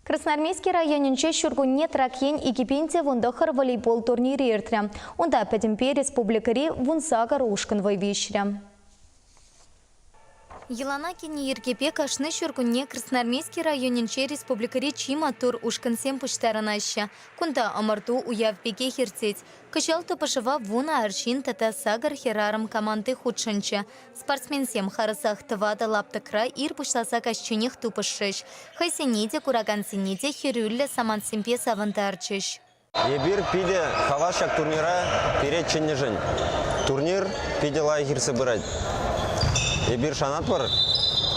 Красноармейски районӗнче ҫуркунне Трак ен 2019 волейбол турнирӗ иртрӗ. Унта пӗтӗмпе республикӑри 18 ушкӑн вӑй виҫрӗ. Йӑлана кӗнӗ йӗркепе кашни ҫуркунне Красноармейски районӗнче республикӑри чи маттур ушкӑнсем пуҫтарӑнаҫҫӗ. Кунта ӑмӑрту уяв пекех иртет. Кӑҫал тупӑшӑва вунӑ арҫын тата сакӑр хӗрарӑм команди хутшӑнчӗ. Спортсменсем харӑсах тӑватӑ лаптӑкра ир пуҫласа каҫченех тупӑшрӗҫ. Хӑйсене те, куракансене те хӗрӳллӗ самантсемпе савӑнтарчӗҫ. Эпир питӗ хавас ҫак турнира пире чӗннӗшӗн. Турнир питӗ лайӑх иртсе пырать. Эпир шанатпӑр,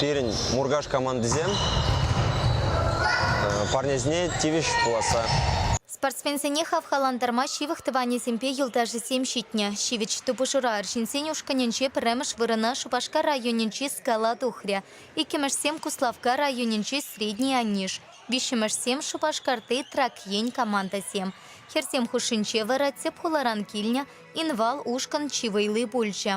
пирӗн Муркаш командисем парнесене тивӗҫ пуласса. Спортсменсене хавхалантарма ҫывӑх тӑванӗсемпе юлташӗсем ҫитнӗ. Ҫивӗч тупӑшура арҫынсен ушкӑнӗнче пӗрремӗш вырӑна Шупашкар районӗнчи Скала тухрӗ. Иккӗмӗшсем Куславкка районӗнчи Средний Аниш, виҫҫӗмӗшсем Шупашкарти Трак ен командӑсем. Хӗрсем хушшинче вара тӗп хуларан килнӗ Инвал ушкӑн чи вӑйли пулчӗ.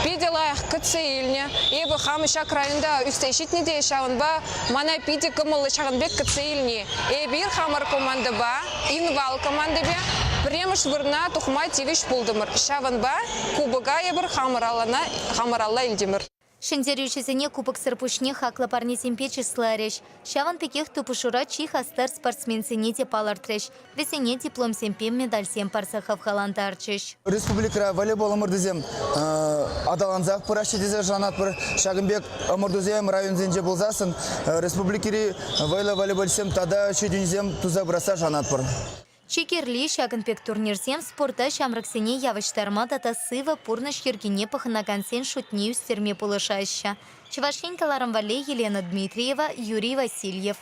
Питӗ лайӑх кӗтсе илнӗ. Эпӗ хам ҫак районта ӳссе ҫитнӗ те ҫавӑнпа мана питӗ кӑмӑллӑ ҫакӑн пек кӗтсе илни. Эпир хамӑр командӑпа, Инвал командипе, пӗрремӗш вырӑна тухма тивӗҫ пултӑмӑр. Ҫавӑнпа кубока эпир хамӑр аллана хамӑр алла илтӗмӗр. Ҫӗнтерӳҫӗсене кубоксӑр пуҫне хаклӑ парнесемпе чысларӗҫ. Ҫавӑн пекех тупӑшура чи хастар спортсменсене те палӑртрӗҫ. Вӗсене дипломсемпе медальсем парса хавхалантарчӗҫ. Республикӑра волейбол ӑмӑртусем аталансах пыраҫҫӗ тесе шанатпӑр. Ҫакӑн пек ӑмӑртусем районсенче пулсассӑн республикӑри вӑйлӑ волейболистсем тата ҫитӗнӳсем туса пырасса шанатпӑр. Чи кирли, ҫакӑн пек турнирсем спорта ҫамрӑксене явӑҫтарма тата сывӑ пурнӑҫ йӗркине пӑхӑнакансен шутне ӳстерме пулӑшаҫҫӗ. Чӑваш Ен кӑларӑм валли Елена Дмитриева, Юрий Васильев.